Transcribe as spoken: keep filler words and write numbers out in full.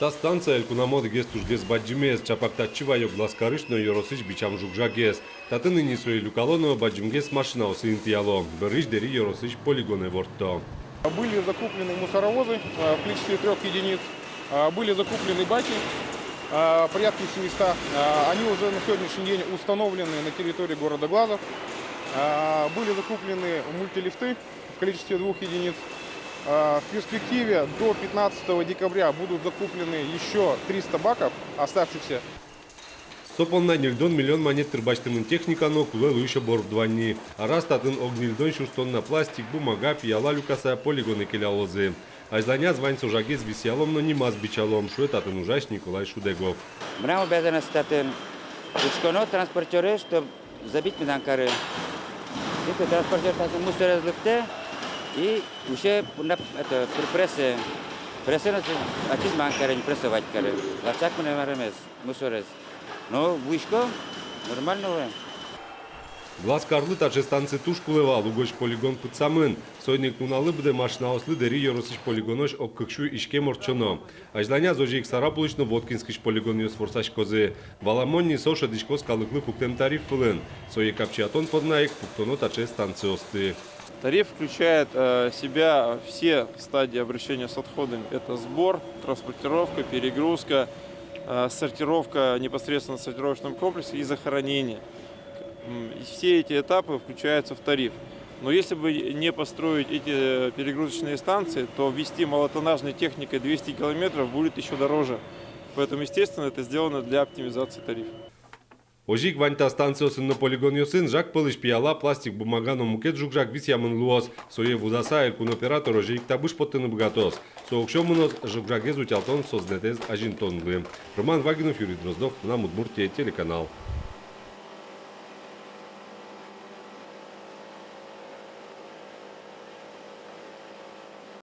Та станция элькунамы одӥгез тужгес бадӟымез, чапак татчы ваё Глазкарысь но ёросысь бичам жуг-жагез. Татын ини сое люкало но бадӟымгес машинаосы интыяло. Бӧрысь Дэри ёросысь полигонэ ворто. Были закуплены мусоровозы, э, в количестве трёх единиц. Э, были закуплены баки, э, порядка семисот. Э, они уже на сегодняшний день установлены на территории города Глазов. Э, были закуплены мультилифты в количестве двух единиц. Э, в перспективе до пятнадцатого декабря будут закуплены ещё триста баков оставшихся. Со понна ньыльдон миллион манет тыр басьтэмын техника но кулэ луись оборудование. Араз татын ог ньыльдон сюрс тонна пластик, бумага, пияла люкаса полигонэ келялозы. Азьланяз вань со жагез висъялом но нимаз бичалом, шуэ татын ужась Николай Шудегов. Мынам обязанность татын учконо транспортёрез, чтоб забить медам кары. И транспортёр татын мусорез лыктэ и усе на, это, пр-, прессэ. Прессэ но ачиз ман кары, прессовать кары. Лачак мынам арамез, мусорез. Но вуисько, нормально вуэ. Глазкарлы таӵе станци туж кулэ вал, угось полигон пытсамын. Соин ик нуналлы быдэ машинаослы Дэри ёросысь полигонозь ог кык сю иськем ортчоно. Азьланяз озьы ик Сарапулысь но Воткинскысь полигонъёс ворсаськозы. Валамон ни, со шӧдӥськоз калыклы пуктэмын тариф вылын. Сое капчиятон понна ик пуктоно таӵе станциосты. Тариф включает, э, в себя все стадии обращения с отходами. Это сбор, транспортировка, перегрузка, э, сортировка непосредственно в сортировочном комплексе и захоронение. М, и все эти этапы включаются в тариф. Но если бы не построить эти, э, перегрузочные станции, то везти малотоннажной техникой двести километров будет ещё дороже. Поэтому, естественно, это сделано для оптимизации тарифа. Озьы ик вань та станциосын но полигонъёсын жаг пӧлысь пияла, пластик, бумага но мукет жуг-жаг висъямын луоз. Сое вузаса, элькун оператор озьы ик табыш поттыны быгатоз. Со уксё мыноз жуг-жагез утялтон сӧзнэтэз азинтонлы. Роман Вагинов, Юрий Дроздов, «Мынам Удмуртие» телеканал.